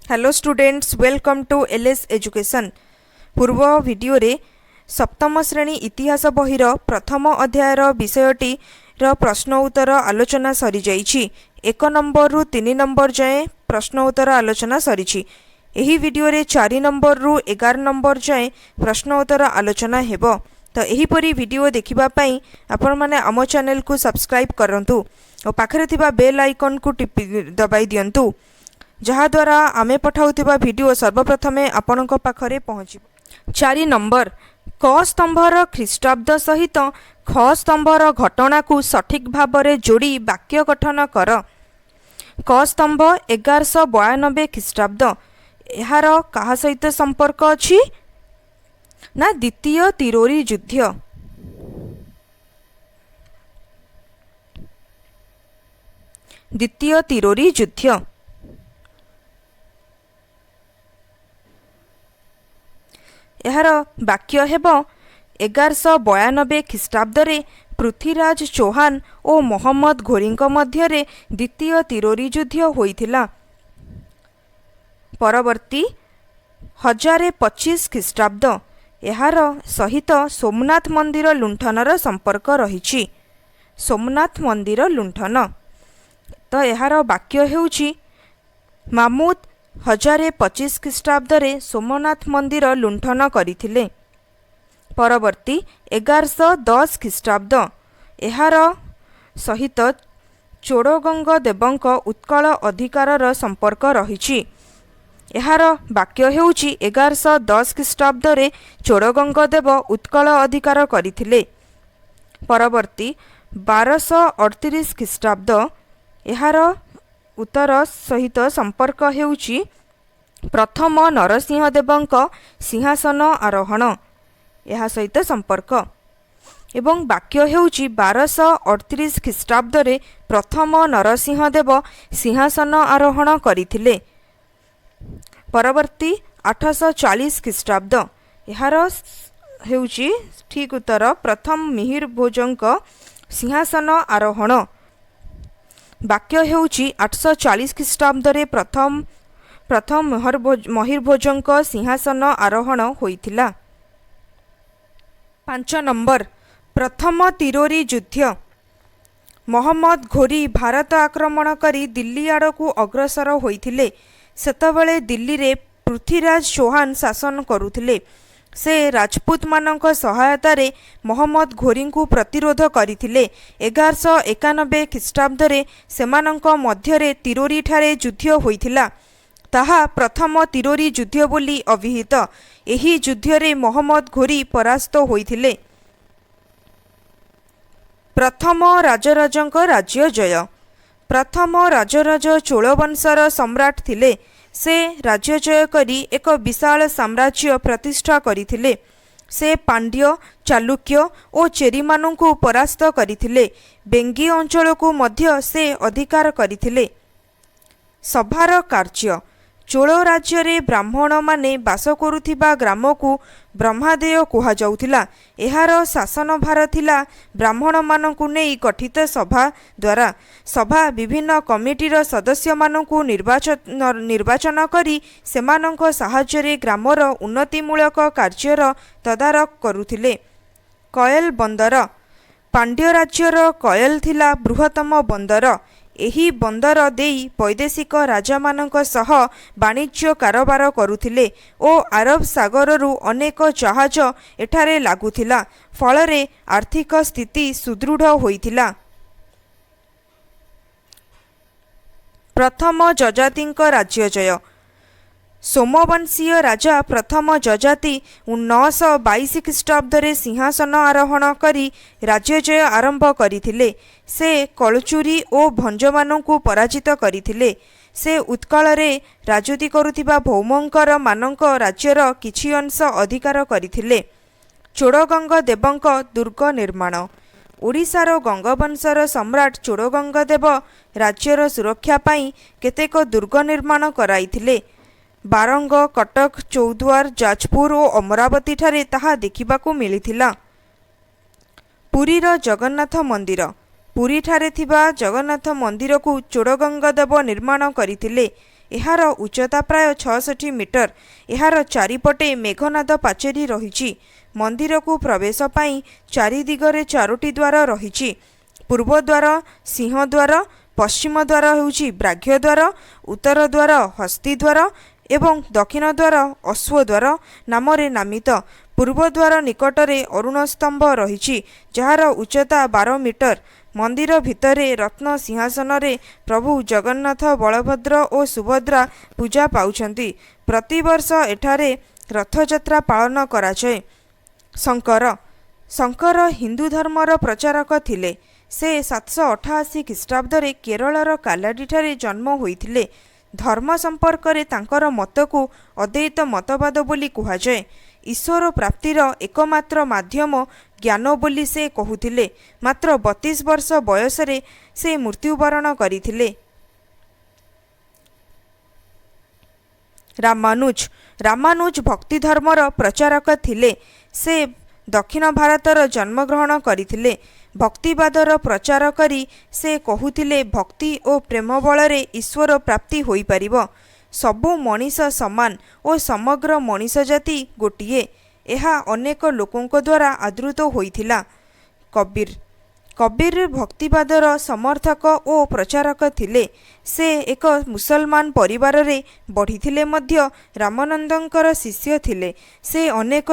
Hello students, welcome to LS Education. ପୂର୍ବ ଭିଡ଼ିଓରେ ସପ୍ତମ ଶ୍ରେଣୀ ଇତିହାସ ବହିର ପ୍ରଥମ ଅଧ୍ୟାୟର ବିଷୟଟିର ପ୍ରଶ୍ନ ଉତ୍ତର ଆଲୋଚନା ସରିଯାଇଛି। 1 ନମ୍ବରରୁ 3 ନମ୍ବର ଯାଏଁ ପ୍ରଶ୍ନ ଉତ୍ତର ଆଲୋଚନା ସରିଛି। ଏହି ଭିଡ଼ିଓରେ 4 ନମ୍ବରରୁ 11 ନମ୍ବର ଯାଏଁ ପ୍ରଶ୍ନ ଉତ୍ତର ଆଲୋଚନା ହେବ। ତ ଏହିପରି ଭିଡ଼ିଓ ଦେଖିବା ପାଇଁ ଆପଣମାନେ ଆମ ଚ୍ୟାନେଲକୁ ସବସ୍କ୍ରାଇବ୍ କରନ୍ତୁ ଓ ପାଖରେ ଥିବା ବେଲ୍ ଆଇକନ୍କୁ ଟିପି ଦବାଇ ଦିଅନ୍ତୁ, ଯାହାଦ୍ୱାରା ଆମେ ପଠାଉଥିବା ଭିଡ଼ିଓ ସର୍ବପ୍ରଥମେ ଆପଣଙ୍କ ପାଖରେ ପହଞ୍ଚିବ। 4 ନମ୍ବର, କ ସ୍ତମ୍ଭର ଖ୍ରୀଷ୍ଟାବ୍ଦ ସହିତ ଖ ସ୍ତମ୍ଭର ଘଟଣାକୁ ସଠିକ୍ ଭାବରେ ଯୋଡ଼ି ବାକ୍ୟ ଗଠନ କର। କ ସ୍ତମ୍ଭ 1192 ଖ୍ରୀଷ୍ଟାବ୍ଦ, ଏହାର କାହା ସହିତ ସମ୍ପର୍କ ଅଛି ନା ଦ୍ୱିତୀୟ ତିରୋରୀ ଯୁଦ୍ଧ। ଦ୍ୱିତୀୟ ତିରୋରୀ ଯୁଦ୍ଧ। ଏହାର ବାକ୍ୟ ହେବ, 1192 ଖ୍ରୀଷ୍ଟାବ୍ଦରେ ପୃଥ୍ୱୀରାଜ ଚୌହାନ ଓ ମହମ୍ମଦ ଘୋରୀଙ୍କ ମଧ୍ୟରେ ଦ୍ୱିତୀୟ ତିରୋରୀ ଯୁଦ୍ଧ ହୋଇଥିଲା। ପରବର୍ତ୍ତୀ 1025 ଖ୍ରୀଷ୍ଟାବ୍ଦ, ଏହାର ସହିତ ସୋମନାଥ ମନ୍ଦିର ଲୁଣ୍ଠନର ସମ୍ପର୍କ ରହିଛି। ସୋମନାଥ ମନ୍ଦିର ଲୁଣ୍ଠନ। ତ ଏହାର ବାକ୍ୟ ହେଉଛି, ମାମୁଦ 1025 ଖ୍ରୀଷ୍ଟାବ୍ଦରେ ସୋମନାଥ ମନ୍ଦିର ଲୁଣ୍ଠନ କରିଥିଲେ। ପରବର୍ତ୍ତୀ 1110 ଖ୍ରୀଷ୍ଟାବ୍ଦ, ଏହାର ସହିତ ଚୋଡ଼ଗଙ୍ଗ ଦେବଙ୍କ ଉତ୍କଳ ଅଧିକାରର ସମ୍ପର୍କ ରହିଛି। ଏହାର ବାକ୍ୟ ହେଉଛି, 1110 ଖ୍ରୀଷ୍ଟାବ୍ଦରେ ଚୋଡ଼ଗଙ୍ଗ ଦେବ ଉତ୍କଳ ଅଧିକାର କରିଥିଲେ। ପରବର୍ତ୍ତୀ 1238 ଖ୍ରୀଷ୍ଟାବ୍ଦ, ଏହାର ଉତ୍ତର ସହିତ ସମ୍ପର୍କ ହେଉଛି ପ୍ରଥମ ନରସିଂହ ଦେବଙ୍କ ସିଂହାସନ ଆରୋହଣ, ଏହା ସହିତ ସମ୍ପର୍କ ଏବଂ ବାକ୍ୟ ହେଉଛି, 1238 ଖ୍ରୀଷ୍ଟାବ୍ଦରେ ପ୍ରଥମ ନରସିଂହ ଦେବ ସିଂହାସନ ଆରୋହଣ କରିଥିଲେ। ପରବର୍ତ୍ତୀ 840 ଖ୍ରୀଷ୍ଟାବ୍ଦ, ଏହାର ହେଉଛି ଠିକ୍ ଉତ୍ତର ପ୍ରଥମ ମିହିର ଭୋଜଙ୍କ ସିଂହାସନ ଆରୋହଣ। ବାକ୍ୟ ହେଉଛି, 840 ଖ୍ରୀଷ୍ଟାବ୍ଦରେ ପ୍ରଥମ ମହିରଭୋଜଙ୍କ ସିଂହାସନ ଆରୋହଣ ହୋଇଥିଲା। 5 ନମ୍ବର, ପ୍ରଥମ ତିରୋରୀ ଯୁଦ୍ଧ। ମହମ୍ମଦ ଘୋରୀ ଭାରତ ଆକ୍ରମଣ କରି ଦିଲ୍ଲୀ ଆଡ଼କୁ ଅଗ୍ରସର ହୋଇଥିଲେ। ସେତେବେଳେ ଦିଲ୍ଲୀରେ ପୃଥ୍ୱୀରାଜ ଚୌହାନ ଶାସନ କରୁଥିଲେ। ସେ ରାଜପୁତମାନଙ୍କ ସହାୟତାରେ ମହମ୍ମଦ ଘୋରୀଙ୍କୁ ପ୍ରତିରୋଧ କରିଥିଲେ। 1191 ଖ୍ରୀଷ୍ଟାବ୍ଦରେ ସେମାନଙ୍କ ମଧ୍ୟରେ ତିରୋରୀଠାରେ ଯୁଦ୍ଧ ହୋଇଥିଲା। ତାହା ପ୍ରଥମ ତିରୋରୀ ଯୁଦ୍ଧ ବୋଲି ଅଭିହିତ। ଏହି ଯୁଦ୍ଧରେ ମହମ୍ମଦ ଘୋରୀ ପରାସ୍ତ ହୋଇଥିଲେ। ପ୍ରଥମ ରାଜରାଜଙ୍କ ରାଜ୍ୟ ଜୟ। ପ୍ରଥମ ରାଜରାଜ ଚୋଳବଂଶର ସମ୍ରାଟ ଥିଲେ। ସେ ରାଜ୍ୟ ଜୟ କରି ଏକ ବିଶାଳ ସାମ୍ରାଜ୍ୟ ପ୍ରତିଷ୍ଠା କରିଥିଲେ। ସେ ପାଣ୍ଡ୍ୟ, ଚାଲୁକ୍ୟ ଓ ଚେରୀମାନଙ୍କୁ ପରାସ୍ତ କରିଥିଲେ। ବେଙ୍ଗୀ ଅଞ୍ଚଳକୁ ମଧ୍ୟ ସେ ଅଧିକାର କରିଥିଲେ। ସଭାର କାର୍ଯ୍ୟ। ଚୋଳ ରାଜ୍ୟରେ ବ୍ରାହ୍ମଣମାନେ ବାସ କରୁଥିବା ଗ୍ରାମକୁ ବ୍ରହ୍ମାଦେୟ କୁହାଯାଉଥିଲା। ଏହାର ଶାସନଭାର ଥିଲା ବ୍ରାହ୍ମଣମାନଙ୍କୁ ନେଇ ଗଠିତ ସଭା ଦ୍ୱାରା। ସଭା ବିଭିନ୍ନ କମିଟିର ସଦସ୍ୟମାନଙ୍କୁ ନିର୍ବାଚନ କରି ସେମାନଙ୍କ ସାହାଯ୍ୟରେ ଗ୍ରାମର ଉନ୍ନତିମୂଳକ କାର୍ଯ୍ୟର ତଦାରଖ କରୁଥିଲେ। କଏଲ ବନ୍ଦର। ପାଣ୍ଡ୍ୟ ରାଜ୍ୟର କଏଲ ଥିଲା ବୃହତ୍ତମ ବନ୍ଦର। ଏହି ବନ୍ଦର ଦେଇ ବୈଦେଶିକ ରାଜାମାନଙ୍କ ସହ ବାଣିଜ୍ୟ କାରବାର କରୁଥିଲେ ଓ ଆରବ ସାଗରରୁ ଅନେକ ଜାହାଜ ଏଠାରେ ଲାଗୁଥିଲା। ଫଳରେ ଆର୍ଥିକ ସ୍ଥିତି ସୁଦୃଢ଼ ହୋଇଥିଲା। ପ୍ରଥମ ଯଯାତିଙ୍କ ରାଜ୍ୟ ଜୟ। ସୋମବଂଶୀୟ ରାଜା ପ୍ରଥମ ଯଯାତି 922 ଖ୍ରୀଷ୍ଟାବ୍ଦରେ ସିଂହାସନ ଆରୋହଣ କରି ରାଜ୍ୟ ଜୟ ଆରମ୍ଭ କରିଥିଲେ। ସେ କଳଚୁରୀ ଓ ଭଞ୍ଜମାନଙ୍କୁ ପରାଜିତ କରିଥିଲେ। ସେ ଉତ୍କଳରେ ରାଜୁତି କରୁଥିବା ଭୌମଙ୍କର ମାନଙ୍କ ରାଜ୍ୟର କିଛି ଅଂଶ ଅଧିକାର କରିଥିଲେ। ଚୋଡ଼ଗଙ୍ଗ ଦେବଙ୍କ ଦୁର୍ଗ ନିର୍ମାଣ। ଓଡ଼ିଶାର ଗଙ୍ଗବଂଶର ସମ୍ରାଟ ଚୋଡ଼ଗଙ୍ଗ ଦେବ ରାଜ୍ୟର ସୁରକ୍ଷା ପାଇଁ କେତେକ ଦୁର୍ଗ ନିର୍ମାଣ କରାଇଥିଲେ। ବାରଙ୍ଗ, କଟକ, ଚୌଦ୍ୱାର, ଯାଜପୁର ଓ ଅମରାବତୀଠାରେ ତାହା ଦେଖିବାକୁ ମିଳିଥିଲା। ପୁରୀର ଜଗନ୍ନାଥ ମନ୍ଦିର। ପୁରୀଠାରେ ଥିବା ଜଗନ୍ନାଥ ମନ୍ଦିରକୁ ଚୋଡ଼ଗଙ୍ଗ ଦେବ ନିର୍ମାଣ କରିଥିଲେ। ଏହାର ଉଚ୍ଚତା ପ୍ରାୟ 66 ମିଟର। ଏହାର ଚାରିପଟେ ମେଘନାଦ ପାଚେରୀ ରହିଛି। ମନ୍ଦିରକୁ ପ୍ରବେଶ ପାଇଁ ଚାରିଦିଗରେ ଚାରୋଟି ଦ୍ୱାର ରହିଛି। ପୂର୍ବ ଦ୍ୱାର ସିଂହଦ୍ୱାର, ପଶ୍ଚିମ ଦ୍ୱାର ହେଉଛି ବ୍ରାଘ୍ୟଦ୍ୱାର, ଉତ୍ତର ଦ୍ୱାର ହସ୍ତୀଦ୍ୱାର ଏବଂ ଦକ୍ଷିଣ ଦ୍ୱାର ଅଶ୍ୱଦ୍ୱାର ନାମରେ ନାମିତ। ପୂର୍ବ ଦ୍ୱାର ନିକଟରେ ଅରୁଣ ସ୍ତମ୍ଭ ରହିଛି, ଯାହାର ଉଚ୍ଚତା 12 ମିଟର। ମନ୍ଦିର ଭିତରେ ରତ୍ନ ସିଂହାସନରେ ପ୍ରଭୁ ଜଗନ୍ନାଥ, ବଳଭଦ୍ର ଓ ସୁଭଦ୍ରା ପୂଜା ପାଉଛନ୍ତି। ପ୍ରତିବର୍ଷ ଏଠାରେ ରଥଯାତ୍ରା ପାଳନ କରାଯାଏ। ଶଙ୍କର। ଶଙ୍କର ହିନ୍ଦୁ ଧର୍ମର ପ୍ରଚାରକ ଥିଲେ। ସେ 788 ଖ୍ରୀଷ୍ଟାବ୍ଦରେ କେରଳର କାଲାଡ଼ିଠାରେ ଜନ୍ମ ହୋଇଥିଲେ। ଧର୍ମ ସମ୍ପର୍କରେ ତାଙ୍କର ମତକୁ ଅଦ୍ୱୈତ ମତବାଦ ବୋଲି କୁହାଯାଏ। ଈଶ୍ୱର ପ୍ରାପ୍ତିର ଏକମାତ୍ର ମାଧ୍ୟମ ଜ୍ଞାନ ବୋଲି ସେ କହୁଥିଲେ। ମାତ୍ର 32 ବର୍ଷ ବୟସରେ ସେ ମୃତ୍ୟୁବରଣ କରିଥିଲେ। ରାମାନୁଜ। ରାମାନୁଜ ଭକ୍ତି ଧର୍ମର ପ୍ରଚାରକ ଥିଲେ। ସେ ଦକ୍ଷିଣ ଭାରତର ଜନ୍ମଗ୍ରହଣ କରିଥିଲେ। ଭକ୍ତିବାଦର ପ୍ରଚାର କରି ସେ କହୁଥିଲେ, ଭକ୍ତି ଓ ପ୍ରେମ ବଳରେ ଈଶ୍ୱର ପ୍ରାପ୍ତି ହୋଇପାରିବ। ସବୁ ମଣିଷ ସମାନ ଓ ସମଗ୍ର ମଣିଷ ଜାତି ଗୋଟିଏ। ଏହା ଅନେକ ଲୋକଙ୍କ ଦ୍ୱାରା ଆଦୃତ ହୋଇଥିଲା। କବୀର। କବୀର ଭକ୍ତିବାଦର ସମର୍ଥକ ଓ ପ୍ରଚାରକ ଥିଲେ। ସେ ଏକ ମୁସଲମାନ ପରିବାରରେ ବଢ଼ିଥିଲେ ମଧ୍ୟ ରାମାନନ୍ଦଙ୍କର ଶିଷ୍ୟ ଥିଲେ। ସେ ଅନେକ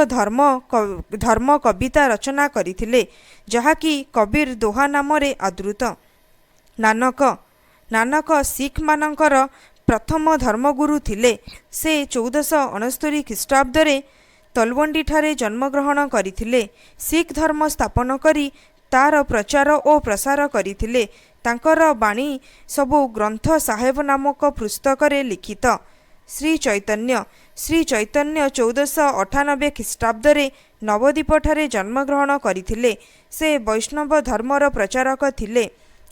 ଧର୍ମ କବିତା ରଚନା କରିଥିଲେ, ଯାହାକି କବୀର ଦୋହା ନାମରେ ଆଦୃତ। ନାନକ। ନାନକ ଶିଖମାନଙ୍କର ପ୍ରଥମ ଧର୍ମଗୁରୁ ଥିଲେ। ସେ 1469 ଖ୍ରୀଷ୍ଟାବ୍ଦରେ ତଲୱଣ୍ଡିଠାରେ ଜନ୍ମଗ୍ରହଣ କରିଥିଲେ। ଶିଖ ଧର୍ମ ସ୍ଥାପନ କରି ତାର ପ୍ରଚାର ଓ ପ୍ରସାର କରିଥିଲେ। ତାଙ୍କର ବାଣୀ ସବୁ ଗ୍ରନ୍ଥ ସାହେବ ନାମକ ପୁସ୍ତକରେ ଲିଖିତ। ଶ୍ରୀ ଚୈତନ୍ୟ। ଶ୍ରୀ ଚୈତନ୍ୟ 1498 ଖ୍ରୀଷ୍ଟାବ୍ଦରେ ନବଦ୍ୱୀପଠାରେ ଜନ୍ମଗ୍ରହଣ କରିଥିଲେ। ସେ ବୈଷ୍ଣବ ଧର୍ମର ପ୍ରଚାରକ ଥିଲେ।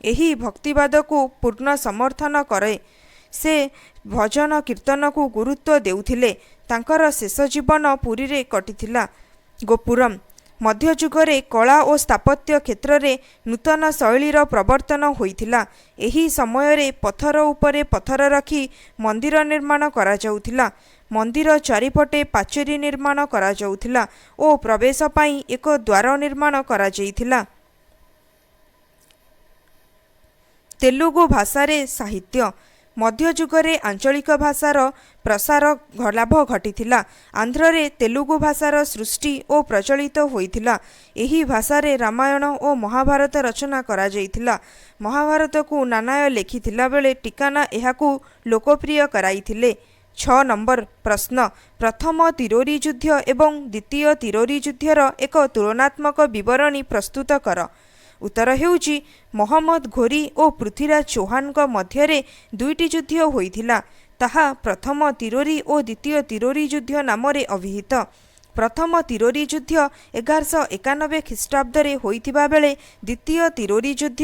ଏହି ଭକ୍ତିବାଦକୁ ପୂର୍ଣ୍ଣ ସମର୍ଥନ କରେ। ସେ ଭଜନ କୀର୍ତ୍ତନକୁ ଗୁରୁତ୍ୱ ଦେଉଥିଲେ। ତାଙ୍କର ଶେଷ ଜୀବନ ପୁରୀରେ କଟିଥିଲା। ଗୋପୁରମ୍। ମଧ୍ୟଯୁଗରେ କଳା ଓ ସ୍ଥାପତ୍ୟ କ୍ଷେତ୍ରରେ ନୂତନ ଶୈଳୀର ପ୍ରବର୍ତ୍ତନ ହୋଇଥିଲା। ଏହି ସମୟରେ ପଥର ଉପରେ ପଥର ରଖି ମନ୍ଦିର ନିର୍ମାଣ କରାଯାଉଥିଲା। ମନ୍ଦିର ଚାରିପଟେ ପାଚେରୀ ନିର୍ମାଣ କରାଯାଉଥିଲା ଓ ପ୍ରବେଶ ପାଇଁ ଏକ ଦ୍ୱାର ନିର୍ମାଣ କରାଯାଇଥିଲା। ତେଲୁଗୁ ଭାଷାରେ ସାହିତ୍ୟ। ମଧ୍ୟଯୁଗରେ ଆଞ୍ଚଳିକ ଭାଷାର ପ୍ରସାର ଲାଭ ଘଟିଥିଲା। ଆନ୍ଧ୍ରରେ ତେଲୁଗୁ ଭାଷାର ସୃଷ୍ଟି ଓ ପ୍ରଚଳିତ ହୋଇଥିଲା। ଏହି ଭାଷାରେ ରାମାୟଣ ଓ ମହାଭାରତ ରଚନା କରାଯାଇଥିଲା। ମହାଭାରତକୁ ନାନାୟ ଲେଖିଥିଲା ବେଳେ ଟିକାନା ଏହାକୁ ଲୋକପ୍ରିୟ କରାଇଥିଲେ। 6 ନମ୍ବର ପ୍ରଶ୍ନ, ପ୍ରଥମ ତିରୋରୀ ଯୁଦ୍ଧ ଏବଂ ଦ୍ୱିତୀୟ ତିରୋରୀ ଯୁଦ୍ଧର ଏକ ତୁଳନାତ୍ମକ ବିବରଣୀ ପ୍ରସ୍ତୁତ କର। ଉତ୍ତର ହେଉଛି, ମହମ୍ମଦ ଘୋରୀ ଓ ପୃଥ୍ୱୀରାଜ ଚୌହାନଙ୍କ ମଧ୍ୟରେ ଦୁଇଟି ଯୁଦ୍ଧ ହୋଇଥିଲା। ତାହା ପ୍ରଥମ ତିରୋରୀ ଓ ଦ୍ୱିତୀୟ ତିରୋରୀ ଯୁଦ୍ଧ ନାମରେ ଅଭିହିତ। ପ୍ରଥମ ତିରୋରୀ ଯୁଦ୍ଧ 1191 ଖ୍ରୀଷ୍ଟାବ୍ଦରେ ହୋଇଥିବା ବେଳେ ଦ୍ୱିତୀୟ ତିରୋରୀ ଯୁଦ୍ଧ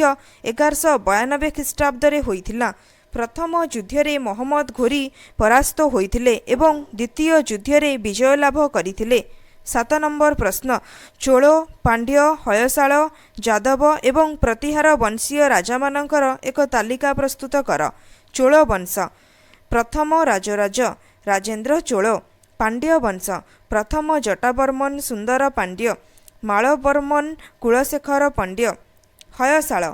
1192 ଖ୍ରୀଷ୍ଟାବ୍ଦରେ ହୋଇଥିଲା। ପ୍ରଥମ ଯୁଦ୍ଧରେ ମହମ୍ମଦ ଘୋରୀ ପରାସ୍ତ ହୋଇଥିଲେ ଏବଂ ଦ୍ୱିତୀୟ ଯୁଦ୍ଧରେ ବିଜୟ ଲାଭ କରିଥିଲେ। 7 ନମ୍ବର ପ୍ରଶ୍ନ, ଚୋଳ, ପାଣ୍ଡ୍ୟ, ହୟଶାଳ, ଯାଦବ ଏବଂ ପ୍ରତିହାର ବଂଶୀୟ ରାଜାମାନଙ୍କର ଏକ ତାଲିକା ପ୍ରସ୍ତୁତ କର। ଚୋଳ ବଂଶ, ପ୍ରଥମ ରାଜରାଜ ରାଜେନ୍ଦ୍ର ଚୋଳ। ପାଣ୍ଡ୍ୟ ବଂଶ, ପ୍ରଥମ ଜଟାବର୍ମନ ସୁନ୍ଦର ପାଣ୍ଡ୍ୟ, ମାଳବର୍ମନ କୁଳଶେଖର ପଣ୍ଡ୍ୟ। ହୟଶାଳ,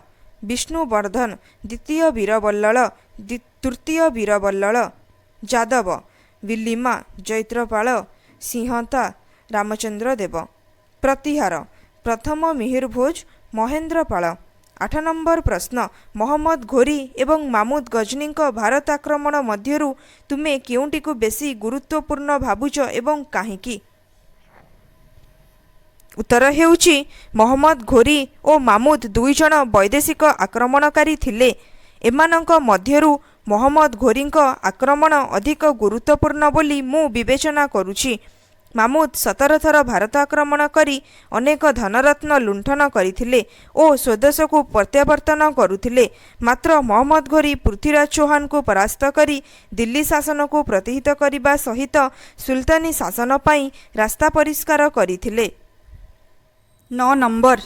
ବିଷ୍ଣୁବର୍ଦ୍ଧନ, ଦ୍ୱିତୀୟ ବୀରବଲ୍ଲଳ, ତୃତୀୟ ବୀରବଲ୍ଲଳ। ଯାଦବ, ବିଲିମା, ଜୈତ୍ରପାଳ, ସିଂହତା, ରାମଚନ୍ଦ୍ର ଦେବ। ପ୍ରତିହାର, ପ୍ରଥମ ମିହିରଭୋଜ, ମହେନ୍ଦ୍ରପାଳ। 8 ନମ୍ବର ପ୍ରଶ୍ନ, ମହମ୍ମଦ ଘୋରୀ ଏବଂ ମାମୁଦ ଗଜନୀଙ୍କ ଭାରତ ଆକ୍ରମଣ ମଧ୍ୟରୁ ତୁମେ କେଉଁଟିକୁ ବେଶୀ ଗୁରୁତ୍ୱପୂର୍ଣ୍ଣ ଭାବୁଛ ଏବଂ କାହିଁକି? ଉତ୍ତର ହେଉଛି, ମହମ୍ମଦ ଘୋରୀ ଓ ମାମୁଦ ଦୁଇଜଣ ବୈଦେଶିକ ଆକ୍ରମଣକାରୀ ଥିଲେ। ଏମାନଙ୍କ ମଧ୍ୟରୁ ମହମ୍ମଦ ଘୋରୀଙ୍କ ଆକ୍ରମଣ ଅଧିକ ଗୁରୁତ୍ୱପୂର୍ଣ୍ଣ ବୋଲି ମୁଁ ବିବେଚନା କରୁଛି। ମାମୁଦ 17 ଥର ଭାରତ ଆକ୍ରମଣ କରି ଅନେକ ଧନରତ୍ନ ଲୁଣ୍ଠନ କରିଥିଲେ ଓ ସ୍ୱଦେଶକୁ ପ୍ରତ୍ୟାବର୍ତ୍ତନ କରୁଥିଲେ। ମାତ୍ର ମହମ୍ମଦ ଘୋରୀ ପୃଥ୍ୱୀରାଜ ଚୌହାନଙ୍କୁ ପରାସ୍ତ କରି ଦିଲ୍ଲୀ ଶାସନକୁ ପ୍ରତିହିତ କରିବା ସହିତ ସୁଲତାନୀ ଶାସନ ପାଇଁ ରାସ୍ତା ପରିଷ୍କାର କରିଥିଲେ। 9 ନମ୍ବର,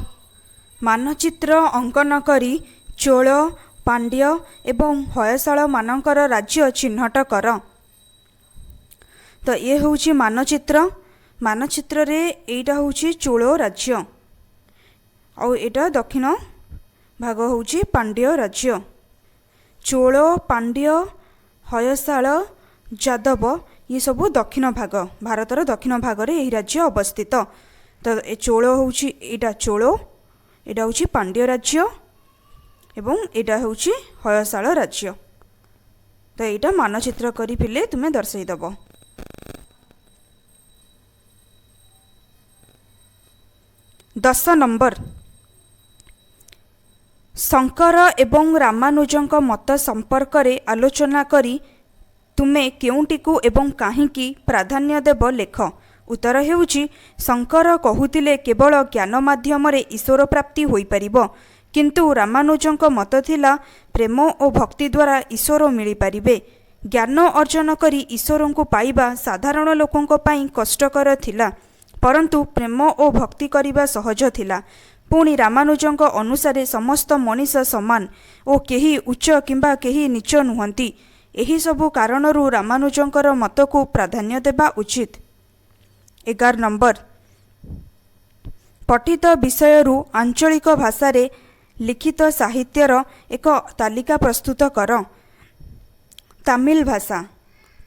ମାନଚିତ୍ର ଅଙ୍କନ କରି ଚୋଳ, ପାଣ୍ଡ୍ୟ ଏବଂ ହୟଶାଳମାନଙ୍କର ରାଜ୍ୟ ଚିହ୍ନଟ କର। ତ ଇଏ ହେଉଛି ମାନଚିତ୍ର। ମାନଚିତ୍ରରେ ଏଇଟା ହେଉଛି ଚୋଳ ରାଜ୍ୟ, ଆଉ ଏଇଟା ଦକ୍ଷିଣ ଭାଗ ହେଉଛି ପାଣ୍ଡ୍ୟ ରାଜ୍ୟ। ଚୋଳ, ପାଣ୍ଡ୍ୟ, ହୟଶାଳ, ଯାଦବ ଇଏ ସବୁ ଦକ୍ଷିଣ ଭାଗ, ଭାରତର ଦକ୍ଷିଣ ଭାଗରେ ଏହି ରାଜ୍ୟ ଅବସ୍ଥିତ। ତ ଏ ଚୋଳ ହେଉଛି, ଏଇଟା ଚୋଳ, ଏଇଟା ହେଉଛି ପାଣ୍ଡ୍ୟ ରାଜ୍ୟ ଏବଂ ଏଇଟା ହେଉଛି ହୟଶାଳ ରାଜ୍ୟ। ତ ଏଇଟା ମାନଚିତ୍ର କରି ପିଲେ ତୁମେ ଦର୍ଶାଇଦେବ। 10 ନମ୍ବର, ଶଙ୍କର ଏବଂ ରାମାନୁଜଙ୍କ ମତ ସମ୍ପର୍କରେ ଆଲୋଚନା କରି ତୁମେ କେଉଁଟିକୁ ଏବଂ କାହିଁକି ପ୍ରାଧାନ୍ୟ ଦେବ ଲେଖ। ଉତ୍ତର ହେଉଛି, ଶଙ୍କର କହୁଥିଲେ କେବଳ ଜ୍ଞାନ ମାଧ୍ୟମରେ ଈଶ୍ୱର ପ୍ରାପ୍ତି ହୋଇପାରିବ, କିନ୍ତୁ ରାମାନୁଜଙ୍କ ମତ ଥିଲା ପ୍ରେମ ଓ ଭକ୍ତି ଦ୍ୱାରା ଈଶ୍ୱର ମିଳିପାରିବେ। ଜ୍ଞାନ ଅର୍ଜନ କରି ଈଶ୍ୱରଙ୍କୁ ପାଇବା ସାଧାରଣ ଲୋକଙ୍କ ପାଇଁ କଷ୍ଟକର ଥିଲା, ପରନ୍ତୁ ପ୍ରେମ ଓ ଭକ୍ତି କରିବା ସହଜ ଥିଲା। ପୁଣି ରାମାନୁଜଙ୍କ ଅନୁସାରେ ସମସ୍ତ ମଣିଷ ସମାନ ଓ କେହି ଉଚ୍ଚ କିମ୍ବା କେହି ନୀଚ ନୁହନ୍ତି। ଏହିସବୁ କାରଣରୁ ରାମାନୁଜଙ୍କର ମତକୁ ପ୍ରାଧାନ୍ୟ ଦେବା ଉଚିତ। 11 ନମ୍ବର, ପଠିତ ବିଷୟରୁ ଆଞ୍ଚଳିକ ଭାଷାରେ ଲିଖିତ ସାହିତ୍ୟର ଏକ ତାଲିକା ପ୍ରସ୍ତୁତ କର। ତାମିଲ ଭାଷା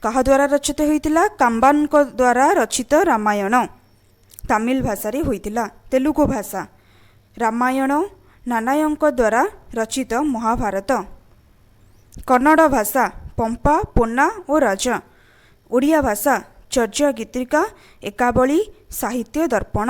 କାହା ଦ୍ୱାରା ରଚିତ ହୋଇଥିଲା? କାମ୍ବାନଙ୍କ ଦ୍ୱାରା ରଚିତ ରାମାୟଣ ତାମିଲ ଭାଷାରେ ହୋଇଥିଲା। ତେଲୁଗୁ ଭାଷା ରାମାୟଣ, ନାନାୟଙ୍କ ଦ୍ୱାରା ରଚିତ ମହାଭାରତ। କନ୍ନଡ଼ ଭାଷା ପମ୍ପା, ପୋନା ଓ ରାଜା। ଓଡ଼ିଆ ଭାଷା ଚର୍ଯ୍ୟ ଗୀତିକା, ଏକାବଳୀ, ସାହିତ୍ୟ ଦର୍ପଣ।